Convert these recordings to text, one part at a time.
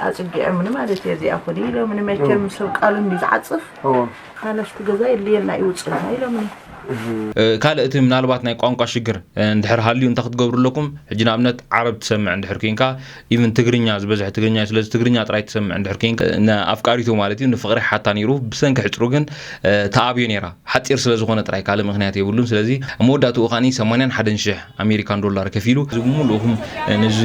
ኣፅጊዖምኒ ማለት እየ። እዚኣ ኮዲ ኢሎምኒ፣ መቸም ሰብ ቃሉ እንዲ ዝዓፅፍ፣ ኣነስቲ ገዛ የድልየና ይውፅና ኢሎምኒ። ካልእ እቲ ምናልባት ናይ ቋንቋ ሽግር እንድሕር ሃልዩ እንታይ ክትገብሩ ኣለኩም? ሕጂ ንኣብነት ዓረብ ትሰምዕ እንድሕር ኮንካ፣ ኢቭን ትግርኛ ዝበዝሐ ትግርኛ እዩ። ስለዚ ትግርኛ ጥራይ ትሰምዕ እንድሕር ኮንካ፣ ንኣፍቃሪቱ ማለት እዩ፣ ንፍቕሪ ሓታ ነይሩ፣ ብሰንኪ ሕፅሩ ግን ተኣብዮ ነይራ። ሓፂር ስለ ዝኾነ ጥራይ ካልእ ምኽንያት የብሉን። ስለዚ ኣብ መወዳእትኡ ኸዓኒ ሰማንያን ሓደን ሽሕ ኣሜሪካን ዶላር ከፊሉ እዚ ብምሉእኹም ነዚ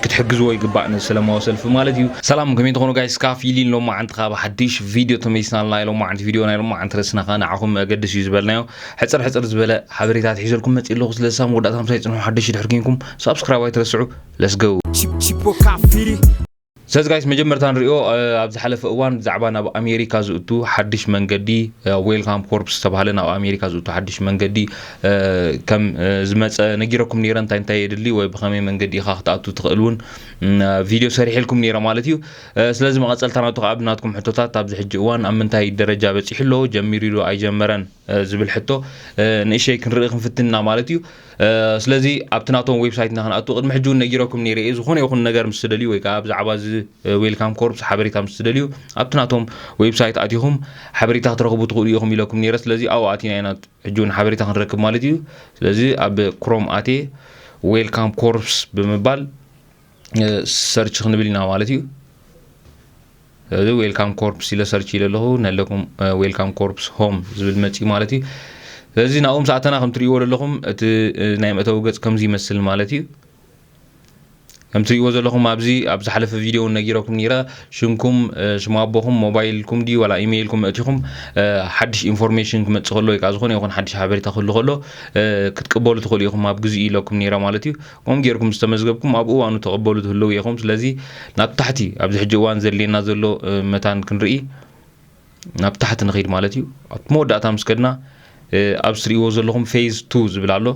ክትሕግዝዎ ይግባእ፣ ነዚ ሰላማዊ ሰልፊ ማለት እዩ። ሰላም፣ ከመይ ትኾኑ ጋይስ? ካፍ ኢሊን ሎማዓንቲ ካብ ሓድሽ ቪድዮ ተመሊስና ኣለና። ሎማዓንቲ ቪድዮ ናይ ሎማዓንቲ ርእስና ኸዓ ንዓኹም ኣገድስ እዩ ዝበልናዮ ሕፅር ሕፅር ዝበለ ሓበሬታት ሒዘልኩም መፂእ ኣለኹ። ስለዚ ሳብ መወዳእታ ምሳይ ፅንሑ። ሓደሽ ድሕር ኮንኩም ሳብስክራይብ ኣይትረስዑ። Let's go። Chip- Chipo Cafiri. ስለዚ ጋይስ፣ መጀመርታ ንሪኦ ኣብ ዝሓለፈ እዋን ብዛዕባ ናብ ኣሜሪካ ዝእቱ ሓድሽ መንገዲ፣ ዌልካም ኮርፕስ ዝተባህለ ናብ ኣሜሪካ ዝእቱ ሓድሽ መንገዲ ከም ዝመፀ ነጊረኩም ነይረ። እንታይ እንታይ የድሊ ወይ ብኸመይ መንገዲ ኢኻ ክትኣቱ ትኽእል እውን ቪድዮ ሰሪሐልኩም ነይረ ማለት እዩ። ስለዚ መቐፀልታ ናቱ ከዓ ብናትኩም ሕቶታት ኣብዚ ሕጂ እዋን ኣብ ምንታይ ደረጃ በፂሑ ኣሎ፣ ጀሚሩ ዶ ኣይጀመረን ዝብል ሕቶ ንእሸይ ክንርኢ ክንፍትንና ማለት እዩ። ስለዚ ኣብቲ ናቶም ዌብሳይት ንክንኣቱ ቅድሚ ሕጂ እውን ነጊረኩም ነይረ እየ። ዝኾነ ይኹን ነገር ምስ ትደልዩ ወይ ከዓ ብዛዕባ እዚ ዌልካም ኮርፕስ ሓበሬታ ምስ ትደልዩ ኣብቲ ናቶም ዌብሳይት ኣቲኹም ሓበሬታ ክትረኽቡ ትኽእሉ ኢኹም ኢለኩም ነይረ። ስለዚ ኣብኡ ኣቲና ኢና ሕጂ እውን ሓበሬታ ክንረክብ ማለት እዩ። ስለዚ ኣብ ክሮም ኣቴ ዌልካም ኮርፕስ ብምባል ሰርች ክንብል ኢና ማለት እዩ። እዚ ዌልካም ኮርፕስ ኢለ ሰርች ኢለ ኣለኹ፣ ነለኩም ዌልካም ኮርፕስ ሆም ዝብል መፂ ማለት እዩ። ስለዚ ናብኡ ምስ ኣተና ከም ትርእይዎ ዘለኹም እቲ ናይ መእተዊ ገፅ ከምዚ ይመስል ማለት እዩ። ከም ትርእይዎ ዘለኹም ኣብዚ ኣብ ዝሓለፈ ቪድዮ እውን ነጊረኩም ነይረ። ሽምኩም፣ ሽም ኣቦኹም፣ ሞባይልኩም ድዩ ዋላ ኢሜይልኩም ኣእቲኹም ሓድሽ ኢንፎርሜሽን ክመፅእ ከሎ ወይ ከዓ ዝኾነ ይኹን ሓድሽ ሓበሬታ ክህሉ ከሎ ክትቅበሉ ትኽእሉ ኢኹም ኣብ ግዚኡ ኢለኩም ነይረ ማለት እዩ። ከምኡ ጌርኩም ዝተመዝገብኩም ኣብ እዋኑ ተቐበሉ ትህልው ኢኹም። ስለዚ ናብ ታሕቲ ኣብዚ ሕጂ እዋን ዘድልየና ዘሎ መታን ክንርኢ ናብ ታሕቲ ንኸይድ ማለት እዩ። ኣብቲ መወዳእታ ምስ ከድና ኣብዚ ትርእይዎ ዘለኹም ፌዝ ቱ ዝብል ኣሎ።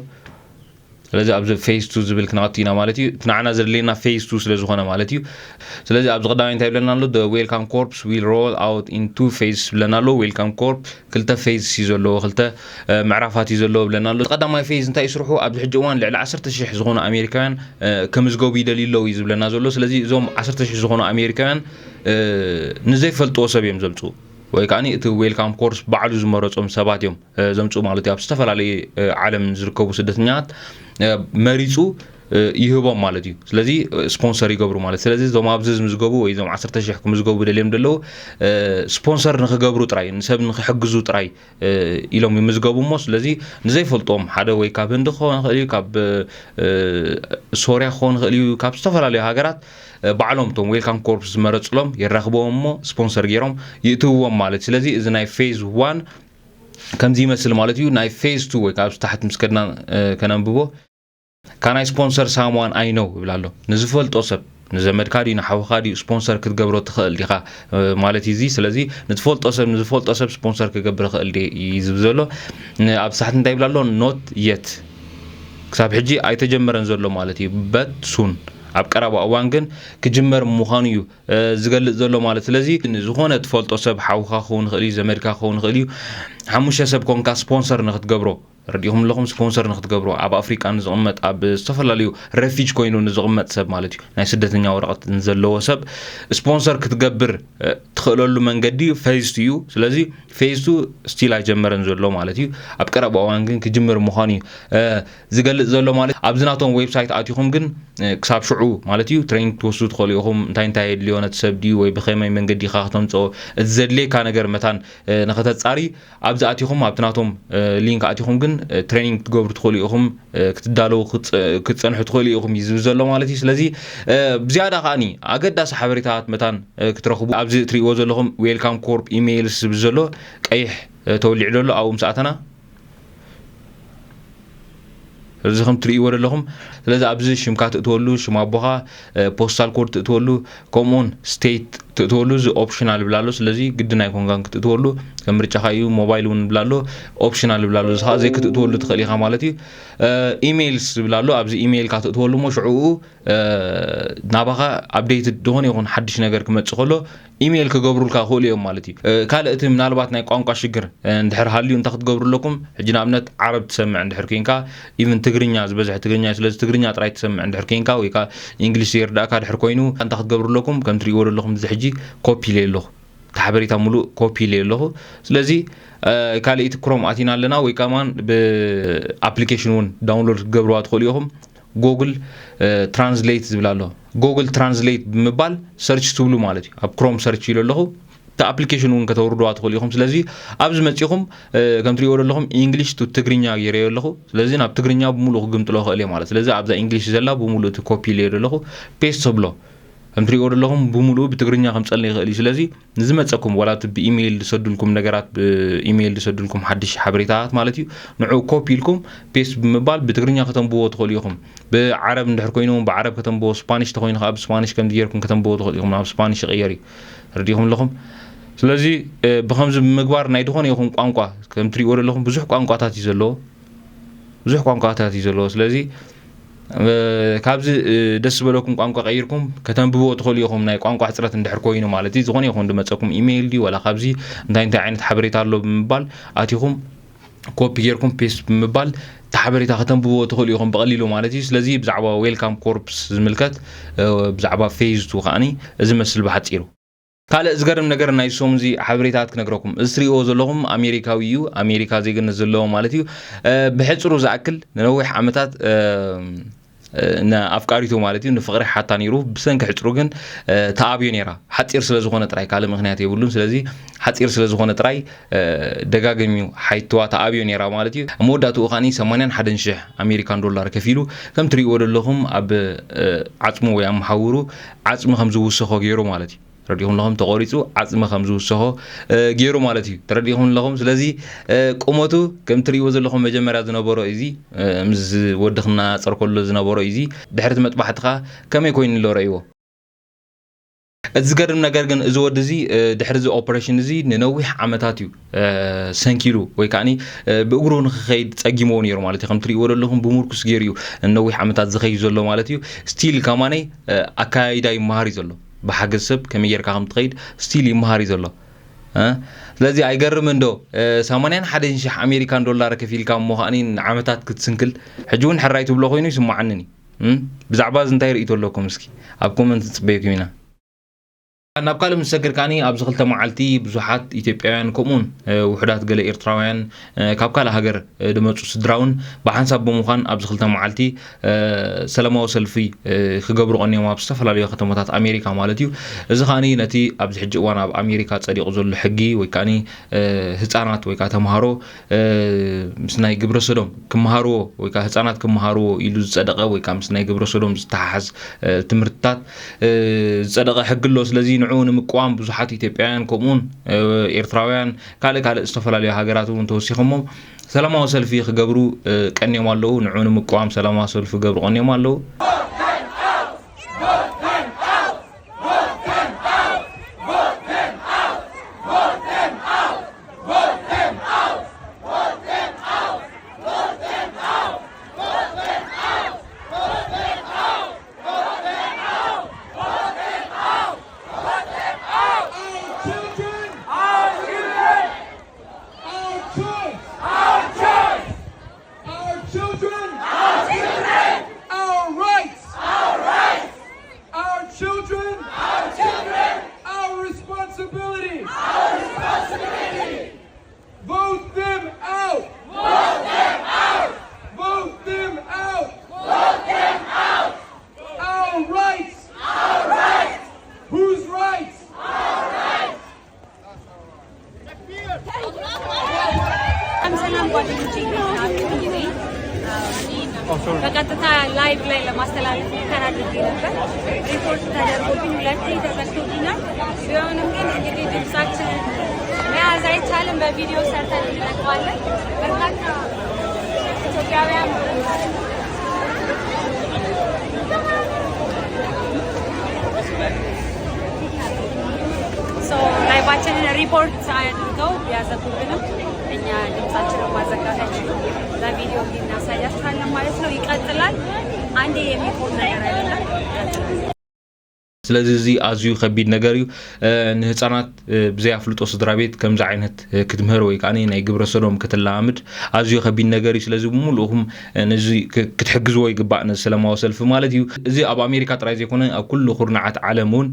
ስለዚ ኣብዚ ፌዝ ቱ ዝብል ክንኣቱ ኢና ማለት እዩ። እቲ ንዓና ዘድልየና ፌዝ ቱ ስለ ዝኾነ ማለት እዩ። ስለዚ ኣብዚ ቀዳማይ እንታይ ይብለና ኣሎ? The welcome corps will roll out in two phases ይብለና ኣሎ። ዌልካም ኮርፕ ክልተ ፌዝ እዩ ዘለዎ፣ ክልተ ምዕራፋት እዩ ዘለዎ ብለና ኣሎ። ቀዳማይ ፌዝ እንታይ ስርሑ? ኣብዚ ሕጂ እዋን ልዕሊ ዓሰርተ ሽሕ ዝኾኑ ኣሜሪካውያን ክምዝገቡ ይደልዩ ኣለዉ እዩ ዝብለና ዘሎ። ስለዚ እዞም ዓሰርተ ሽሕ ዝኾኑ ኣሜሪካውያን ንዘይፈልጥዎ ሰብ እዮም ዘምፅኡ፣ ወይ ከዓ እቲ ዌልካም ኮርፕስ ባዕሉ ዝመረፆም ሰባት እዮም ዘምፅኡ ማለት እዩ። ኣብ ዝተፈላለዩ ዓለም ዝርከቡ ስደተኛታት መሪፁ ይህቦም ማለት እዩ። ስለዚ ስፖንሰር ይገብሩ ማለት። ስለዚ እዞም ኣብዚ ዝምዝገቡ ወይ እዞም ዓሰርተ ሽሕ ክምዝገቡ ደልዮም ዘለዉ ስፖንሰር ንክገብሩ ጥራይ፣ ንሰብ ንክሕግዙ ጥራይ ኢሎም ይምዝገቡ እሞ፣ ስለዚ ንዘይፈልጦም ሓደ ወይ ካብ ህንዲ ክኸውን ይኽእል እዩ፣ ካብ ሶርያ ክኸውን ይኽእል እዩ፣ ካብ ዝተፈላለዩ ሃገራት ባዕሎም እቶም ዌልካም ኮርፕስ ዝመረፅሎም የራኽብዎም እሞ ስፖንሰር ገይሮም ይእትውዎም ማለት። ስለዚ እዚ ናይ ፌዝ ዋን ከምዚ ይመስል ማለት እዩ። ናይ ፌዝ ቱ ወይ ከዓ ኣብዚ ታሕቲ ምስ ከድና ከነንብቦ Can I sponsor someone I know ይብል ኣሎ። ንዝፈልጦ ሰብ፣ ንዘመድካ ድዩ ንሓውኻ ድዩ ስፖንሰር ክትገብሮ ትኽእል ዲኻ ማለት እዩ። እዚ ስለዚ ንትፈልጦ ሰብ ንዝፈልጦ ሰብ ስፖንሰር ክገብር ይኽእል ድየ እዩ ዝብል ዘሎ። ኣብዚ ታሕቲ እንታይ ይብል ኣሎ? Not yet፣ ክሳብ ሕጂ ኣይተጀመረን ዘሎ ማለት እዩ። But soon፣ ኣብ ቀረባ እዋን ግን ክጅመር ምዃኑ እዩ ዝገልፅ ዘሎ ማለት። ስለዚ ንዝኾነ ትፈልጦ ሰብ፣ ሓውኻ ክኸውን ይኽእል እዩ፣ ዘመድካ ክኸውን ይኽእል እዩ፣ ሓሙሽተ ሰብ ኮንካ ስፖንሰር ንክትገብሮ ረዲኹም ኣለኹም ስፖንሰር ንክትገብሩ ኣብ ኣፍሪቃ ንዝቕመጥ ኣብ ዝተፈላለዩ ረፊጅ ኮይኑ ንዝቕመጥ ሰብ ማለት እዩ ናይ ስደተኛ ወረቐት ንዘለዎ ሰብ ስፖንሰር ክትገብር ትኽእለሉ መንገዲ ፌዝ ቱ እዩ። ስለዚ ፌዝ ቱ ስቲል ኣይጀመረን ዘሎ ማለት እዩ። ኣብ ቀረባ እዋን ግን ክጅምር ምዃኑ እዩ ዝገልፅ ዘሎ ማለት ኣብዚ ናቶም ዌብሳይት ኣቲኹም ግን ክሳብ ሽዑ ማለት እዩ ትሬኒንግ ክትወስዱ ትኽእሉ ኢኹም። እንታይ እንታይ የድልዮ ነቲ ሰብ ድዩ ወይ ብኸመይ መንገዲ ኢኻ ከተምፅኦ እቲ ዘድልየካ ነገር መታን ንኸተፃሪ ኣብዚ ኣቲኹም ኣብቲ ናቶም ሊንክ ኣቲኹም ግን ትሬኒንግ ክትገብሩ ትኽእሉ ኢኹም። ክትዳለዉ ክትፀንሑ ትኽእሉ ኢኹም እዩ ዝብል ዘሎ ማለት እዩ። ስለዚ ብዝያዳ ከዓኒ ኣገዳሲ ሓበሬታት መታን ክትረኽቡ ኣብዚ እትሪእዎ ዘለኹም ዌልካም ኮርፕ ኢሜይልስ ዝብል ዘሎ ቀይሕ ተወሊዑ ዘሎ ኣብኡ ምስ ኣተና እዚ ከም ትርእይዎ ዘለኹም። ስለዚ ኣብዚ ሽምካ ትእትወሉ፣ ሽም ኣቦኻ፣ ፖስታል ኮድ ትእትወሉ፣ ከምኡውን ስቴት ክትእትወሉ እዚ ኦፕሽናል ይብል ኣሎ። ስለዚ ግድን ኣይኮንካን ክትእትወሉ፣ ከም ምርጫኻ እዩ። ሞባይል እውን ይብል ኣሎ፣ ኦፕሽናል ይብል ኣሎ። እዚ ከዓ ዘይክትእትወሉ ትኽእል ኢኻ ማለት እዩ። ኢሜይልስ ይብል ኣሎ። ኣብዚ ኢሜይልካ ትእትወሉ እሞ ሽዕኡ ናባኻ ኣፕዴትድ ዝኾነ ይኹን ሓድሽ ነገር ክመፅእ ከሎ ኢሜይል ክገብሩልካ ክኽእሉ እዮም ማለት እዩ። ካልእ እቲ ምናልባት ናይ ቋንቋ ሽግር እንድሕር ሃልዩ እንታይ ክትገብሩ ኣለኩም? ሕጂ ንኣብነት ዓረብ ትሰምዕ እንድሕር ኮይንካ፣ ኢቭን ትግርኛ ዝበዝሐ ትግርኛ እዩ። ስለዚ ትግርኛ ጥራይ ትሰምዕ እንድሕር ኮይንካ ወይ ከዓ ኢንግሊሽ ዘይርዳእካ ድሕር ኮይኑ እንታይ ክትገብሩ ኣለኩም? ከም ትርእይዎ ዘለኹም እዚ ሕጂ ኮፒ ኢለ ኣለኹ። እቲ ሓበሬታ ሙሉእ ኮፒ ኢለ ኣለኹ። ስለዚ ካልእ እቲ ክሮም ኣቲና ኣለና ወይ ከማን ብኣፕሊኬሽን እውን ዳውንሎድ ክትገብርዋ ትኽእሉ ኢኹም። ጎግል ትራንስሌት ዝብል ኣሎ። ጎግል ትራንስሌት ብምባል ሰርች ትብሉ ማለት እዩ። ኣብ ክሮም ሰርች ኢሉ ኣለኹ። እቲ ኣፕሊኬሽን እውን ከተውርድዋ ትኽእሉ ኢኹም። ስለዚ ኣብዚ መፂኹም ከም ትሪእዎ ዘለኹም ኢንግሊሽ ቱ ትግርኛ ገይረዮ ኣለኹ። ስለዚ ናብ ትግርኛ ብምሉእ ክግምጥሎ ክእል እየ ማለት። ስለዚ ኣብዛ ኢንግሊሽ ዘላ ብምሉእ እቲ ኮፒ ኢለዮ ዘለኹ ፔስት ተብሎ። ከም ትሪእዎ ዘለኹም ብምሉእ ብትግርኛ ከምፀልና ይኽእል እዩ። ስለዚ ንዝመፀኩም ዋላ እቲ ብኢሜይል ዝሰዱልኩም ነገራት ብኢሜይል ዝሰዱልኩም ሓድሽ ሓበሬታታት ማለት እዩ። ንዑ ኮፒ ኢልኩም ፔስት ብምባል ብትግርኛ ከተንብዎ ትኽእሉ ኢኹም። ብዓረብ እንድሕር ኮይኑ ብዓረብ ከተንብዎ፣ ስፓኒሽ ተኮይኑ ከዓ ብስፓኒሽ ከምዚ ጌርኩም ከተንብዎ ትኽእሉ ኢኹም። ናብ ስፓኒሽ ይቕየር እዩ። ተረዲኹም ኣለኹም። ስለዚ ብከምዚ ብምግባር ናይ ዝኾነ ይኹን ቋንቋ ከም ትሪእዎ ዘለኹም ብዙሕ ቋንቋታት እዩ ዘለዎ። ብዙሕ ቋንቋታት እዩ ዘለዎ። ስለዚ ካብዚ ደስ ዝበለኩም ቋንቋ ቀይርኩም ከተንብብዎ ትኽእሉ ኢኹም። ናይ ቋንቋ ሕፅረት እንድሕር ኮይኑ ማለት እዩ። ዝኾነ ይኹን ዝመፀኩም ኢሜይል ድዩ ዋላ ካብዚ እንታይ እንታይ ዓይነት ሓበሬታ ኣሎ ብምባል ኣቲኹም ኮፒ ጌርኩም ፔስት ብምባል እቲ ሓበሬታ ከተንብብዎ ትኽእሉ ኢኹም ብቐሊሉ ማለት እዩ። ስለዚ ብዛዕባ ዌልካም ኮርፕስ ዝምልከት ብዛዕባ ፌዝ ቱ ከዓኒ እዚ መስል ብሓፂሩ። ካልእ ዝገርም ነገር ናይ ሶም እዚ ሓበሬታት ክነግረኩም። እዚ ትሪእዎ ዘለኹም ኣሜሪካዊ እዩ። ኣሜሪካ ዜግነት ዘለዎ ማለት እዩ። ብሕፅሩ ዝኣክል ንነዊሕ ዓመታት ንኣፍቃሪቱ ማለት እዩ ንፍቕሪ ሓታ ነይሩ። ብሰንኪ ሕፅሩ ግን ተኣብዮ ነይራ። ሓፂር ስለ ዝኾነ ጥራይ ካልእ ምክንያት የብሉን። ስለዚ ሓፂር ስለ ዝኾነ ጥራይ ደጋገሚዩ ሓይትዋ ተኣብዮ ነይራ ማለት እዩ። ኣብ መወዳእትኡ ከዓኒ ሰማንያን ሓደን ሽሕ ኣሜሪካን ዶላር ከፊሉ ከም ትሪእዎ ዘለኹም ኣብ ዓፅሙ ወይ ኣብ መሓውሩ ዓፅሚ ከም ዝውሰኾ ገይሩ ማለት እዩ። ተረዲኹም ኣለኹም? ተቖሪፁ ዓፅሚ ከም ዝውሰኾ ገይሩ ማለት እዩ። ተረዲኹም ኣለኹም? ስለዚ ቁመቱ ከም ትሪእዎ ዘለኹም መጀመርያ ዝነበሮ እዚ ምስ ወዲ ክናፀር ከሎ ዝነበሮ እዚ ድሕርቲ መጥባሕትኻ ከመይ ኮይኑ ኣሎ ረእይዎ። እቲ ዝገርም ነገር ግን እዚ ወዲ እዚ ድሕሪ እዚ ኦፐሬሽን እዚ ንነዊሕ ዓመታት እዩ ሰንኪሉ ወይ ከዓኒ ብእግሩ ንክኸይድ ፀጊሞ ነይሩ ማለት እዩ። ከም ትሪእዎ ዘለኹም ብምርኩስ ገይሩ እዩ ንነዊሕ ዓመታት ዝኸይድ ዘሎ ማለት እዩ። ስቲል ከማነይ ኣካያይዳ ይመሃር እዩ ዘሎ። ብሓገዝ ሰብ ከመይ ጌርካ ከም ትኸይድ ስቲል ይመሃር እዩ ዘሎ። ስለዚ ኣይገርምን ዶ? ሰማንያን ሓደን ሽሕ ኣሜሪካን ዶላር ከፊልካ እሞ ከዓኒ ንዓመታት ክትስንክል ሕጂ እውን ሕራይ ትብሎ ኮይኑ ይስማዓንን እዩ። ብዛዕባ እዚ እንታይ ርእይቶ ኣለኩም? እስኪ ኣብ ኮመንት ንፅበየኩም ኢና። ናብ ካልእ ምስ ሰግር ከዓኒ ኣብዚ ክልተ መዓልቲ ብዙሓት ኢትዮጵያውያን ከምኡውን ውሑዳት ገለ ኤርትራውያን ካብ ካልእ ሃገር ዝመፁ ስድራ እውን ብሓንሳብ ብምዃን ኣብዚ ክልተ መዓልቲ ሰላማዊ ሰልፊ ክገብሩ ቀኒዮም ኣብ ዝተፈላለዩ ከተማታት ኣሜሪካ ማለት እዩ። እዚ ከዓኒ ነቲ ኣብዚ ሕጂ እዋን ኣብ ኣሜሪካ ፀዲቑ ዘሎ ሕጊ ወይ ከዓኒ ህፃናት ወይ ከዓ ተምሃሮ ምስ ናይ ግብረ ሰዶም ክመሃርዎ ወይ ከዓ ህፃናት ክመሃርዎ ኢሉ ዝፀደቐ ወይ ከዓ ምስ ናይ ግብረ ሰዶም ዝተሓሓዝ ትምህርትታት ዝፀደቐ ሕጊ ኣሎ። ስለዚ ንዑ ንምቅዋም ብዙሓት ኢትዮጵያውያን ከምኡውን ኤርትራውያን ካልእ ካልእ ዝተፈላለዩ ሃገራት እውን ተወሲኾሞ ሰላማዊ ሰልፊ ክገብሩ ቀንዮም ኣለዉ። ንዑ ንምቅዋም ሰላማዊ ሰልፊ ክገብሩ ቀንዮም ኣለዉ። Our children! Our children! Our children! Our children! Our rights! Our rights! Our children! Our children! Our responsibility! Our responsibility! Vote them out! Vote them out! Vote them out! Vote them out! Our rights! Our rights! Whose rights? Our rights! ሰላም ሰላም ጓደኞቼ እንዴት ናችሁ? እኔ በቀጥታ ላይቭ ላይ ለማስተላለፍ ሙከራ አድርጌ ነበር። ሪፖርት ተደርጎብኝ ሁለቴ ተዘግቶብኛል። ቢሆንም ግን እንግዲህ ድምጻችንን መያዝ አይቻልም። በቪዲዮ ሰርተን እንለቀዋለን። በርካታ ኢትዮጵያውያን ሪፖርት አያድርገው ቢያዘጉብንም እኛ ድምጻችንን ማዘጋት አይችሉም። በቪዲዮ እንዲህ እናሳያችኋለን ማለት ነው። ይቀጥላል። አንዴ የሚቆም ነገር አይደለም። ይቀጥላል። ስለዚ እዚ ኣዝዩ ከቢድ ነገር እዩ። ንህፃናት ብዘይ ኣፍልጦ ስድራ ቤት ከምዚ ዓይነት ክትምህር ወይ ከዓ ናይ ግብረ ሰዶም ክትለማምድ ኣዝዩ ከቢድ ነገር እዩ። ስለዚ ብምሉእኹም ነዚ ክትሕግዝዎ ይግባእ፣ ነዚ ሰላማዊ ሰልፊ ማለት እዩ። እዚ ኣብ ኣሜሪካ ጥራይ ዘይኮነ ኣብ ኩሉ ኩርናዓት ዓለም እውን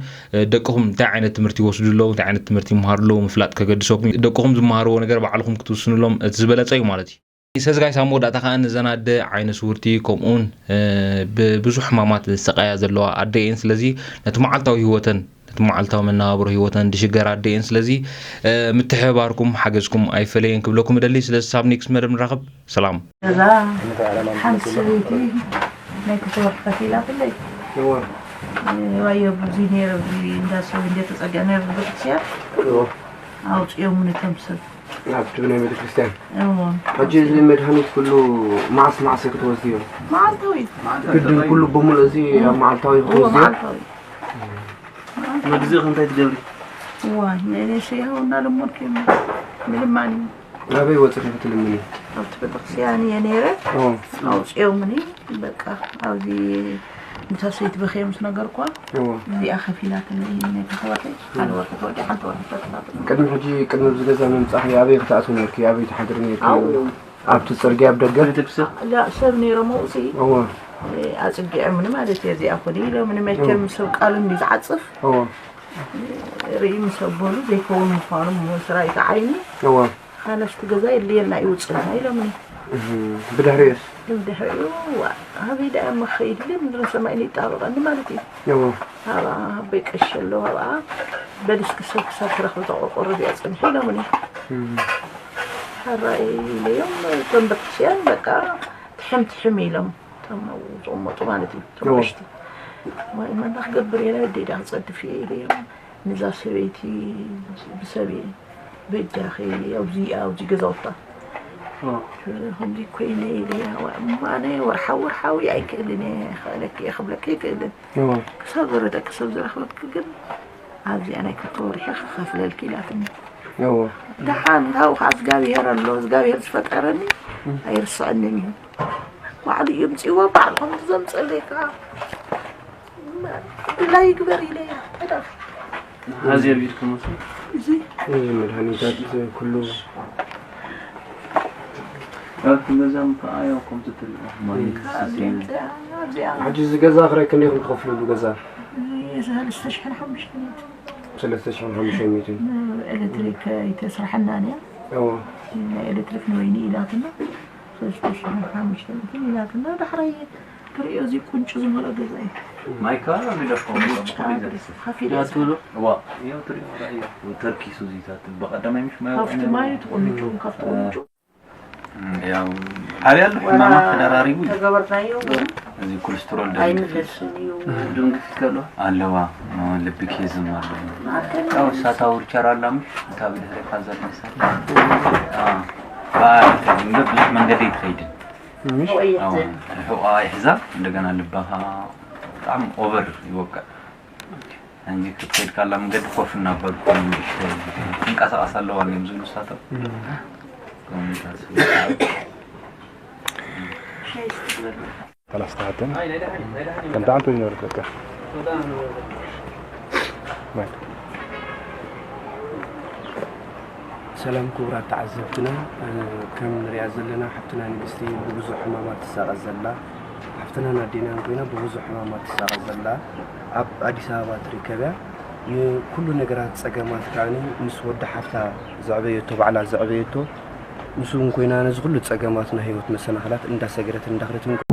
ደቅኹም እንታይ ዓይነት ትምህርቲ ይወስዱ ኣለዉ፣ እንታይ ዓይነት ትምህርቲ ይምሃሩ ኣለዉ ምፍላጥ ከገድሰኩም እዩ። ደቅኹም ዝመሃርዎ ነገር ባዕልኹም ክትውስኑሎም እቲ ዝበለፀ እዩ ማለት እዩ። ሰዝጋይ ሳብ መወዳእታ ከዓ ንዘን ኣደ ዓይነ ስውርቲ ከምኡውን ብብዙሕ ሕማማት ዝሰቃያ ዘለዋ ኣደ እየን። ስለዚ ነቲ መዓልታዊ ህይወተን ነቲ መዓልታዊ መነባብሮ ህይወተን ዝሽገር ኣደ እየን። ስለዚ ምትሕብባርኩም ሓገዝኩም ኣይፈለየን ክብለኩም እደሊ። ስለዚ ሳብ ኔክስት መደብ ንራኸብ። ሰላም። እዛ ሓንቲ ሰበይቲ ናይ ክልተ ወርሒ ከፊላትለይ ዋዮ ብዙ ነይረ ብዙ እንዳሰብ እንደ ተጸጋ ነይረ ቤተክርስቲያን ኣውፅኦም ነቶም ሰብ ኣብቲ ናይ ቤተክርስትያን እዎ ሕጂ እዚ መድሃኒት ኩሉ መዓስ መዓስ ክትወስድዮ? መዓልታዊ ግድን ኩሉ ብምሉእ እዚ ኣብ መዓልታዊ እዎ ክትወስድዮ? መዓልታዊ ወድዚ ከምታይ ትገብሪ? እዋ ንእኔ ሰይሃው እናለመድኩ እዮም ምልማን እዩ ኣበይ ወፅኺ ክትልምኒ? ኣብቲ ቤተክርስትያን እየ ነይረ እዎ ኣውፅኦምኒ በቃ ኣብዚ ንታ ሰይቲ በኽየ ምስ ነገርኳ እዎ እዚኣ ከፊላትኒ ነቲ ክበርሒ ሓደ ወርሒ ተወዲኣ ሓንቲ ወርሒ ፈትናትኒ ቅድሚ ሕጂ ቅድሚ ኣብዚ ገዛ ምምፃእኺ ኣበይ ክትኣትዊ ነርኪ? ኣበይ ትሓድሪ ነርኪ? ኣብኡ ኣብቲ ፅርግያ ኣብ ደገ? ቤተክርስትያን? ላ ሰብ ነይሮም ኣብኡ እዎ ኣፅጊዖምኒ ማለት እየ እዚኣ ኩዲ ኢሎምኒ መቸም ሰብ ቃሉ እንዲ ዝዓፅፍ እዎ ርኢ ምስ ኣበሉ ዘይከውን ምዃኑ ምስራይ ከዓይኒ እዎ ሓለፍቲ ገዛ የድልየና እዩ ውፅልና ኢሎምኒ እህ፣ ብድሕሪኡስ? ብድሕሪኡ ዋ ኣበይ ደኣ እሞ ክኸይድ ኢለ ምድርን ሰማይን ይጣበቐኒ ማለት እዩ እዎ ኣበኣ ኣቦይ ቀሺ ኣለዉ ኣብኣ በሊ እስኪ ሰብ ክሳብ ትረኽቢ እታ ቆርቆሮ እዚኣ ፅንሒ ኢሎምኒ እህ፣ ሓራይ ኢለዮም እቶም ቤተክርስትያን በቃ ትሕም ትሕም ኢሎም እቶም ኣብኡ ዝቕመጡ ማለት እዩ እቶም እዎ ቀሽቲ ዋይ መና ክገብር እየ ናይ ወደይ ዳ ክፀድፍ እየ ኢለዮም ንዛ ሰበይቲ ብሰብ እየ በጃኺ ኣብዚ ኣብዚ ገዛውታ ከምዚ ኮይነ ኢለ እማ ኣነ ወርሓዊ ወርሓዊ ኣይክእልን እየ ክእለኪ እየ ክብለኪ ኣይክእልን ክሳብ ዝረደኪ ሰብ ዝረኽበኪ ግን ኣብዚኣ ናይ ክልተ ወርሒ ክኸፍለልኪ ኢላትኒ ደሓን ካብኡ ከዓ እግዚኣብሄር ኣሎ እግዚኣብሄር ዝፈጠረኒ ኣይርስዐንን እዩ ባዕሉ እዩ ምፅእዎ ባዕሉ ከምቲ ዘምፀለይ ከዓ ብላይ ይግበር ኢለያ ተዳፍ ሀዚ ቢድኩም እሱ እዚ መድሃኒታት ኩሉ ኣብቲ ገዛም ከዓ ያው ከምቲ ትሪኦ ማይ ክስስዩ ኣብዚኣ ሕጂ እዚ ገዛ ክራይ ክንደይ ኢኹም ትኸፍልሉ ገዛ ሰለስተ ሽሕን ሓሙሽተ ሚእትን ሰለስተ ሽሕን ሓሙሽተ ሚእትን ኤሌክትሪክ ኣይተስርሐናን እያ እዎ ናይ ኤሌክትሪክ ንወይኒ ኢላትና ሰለስተ ሽሕን ሓሙሽተ ሚእትን ኢላትና ዳሕራይ ትርእዮ እዚ ቁንጪ ዝመልኦ ገዛ እዩ ማይ ከባቢ ኣብ ሊደርኮ ቁንጫ ብስኻ ፊደ ትብሉ ዋ ያው ትርእዮ ራእዮ ተርኪሱ እዚታት ብቐዳማይ ምሽ ማይ ኣብቲ ማይ ትቁንጩ ካብቲ ቁንጩ ያው ሓብያ ኣሎ ሕማማ ተደራሪቡ እዩ ተገበርናዮ ግን እዚ ኮሌስትሮል ደም ግፊት ኣይምለስን እዩ ደም ግፊት ከሎ ኣለዋ ልቢ ኬዝም ኣለዋ ያው እሳታ ውርቸር ኣላ ምሽ እታ ብድሕሪካ ዘላ እሳታ ብዙሕ መንገዲ ኣይትኸይድን ወየት ሕቆ ይሕዛ እንደገና ልባኻ በጣም ኦቨር ይወቅዕ እንጂ ክትከይድ ካላ መንገዲ ኮፍ እናበልኩ ንእሽተይ ትንቀሳቀስ ኣለዋ እዮም ዝብሉ እሳቶም ثلاثة حتى كنت عم تقول لك ሰላም ክቡራት ተዓዘብትና፣ ከም ንሪኣ ዘለና ሓፍትና ንግስቲ ብብዙሕ ሕማማት ትሳቐ ዘላ ሓፍትናን ኣዴናን ኮይና ብብዙሕ ሕማማት ትሳቐ ዘላ ኣብ ኣዲስ ኣበባ ትርከብ እያ። ንኩሉ ነገራት ጸገማት ከኣ ምስ ወዲ ሓፍታ ዘዕበየቶ ባዕላ ዘዕበየቶ ምስ እውን ኮይና ነዚ ኩሉ ጸገማት ናይ ህይወት መሰናኽላት እንዳሰገረትን እንዳኽደትን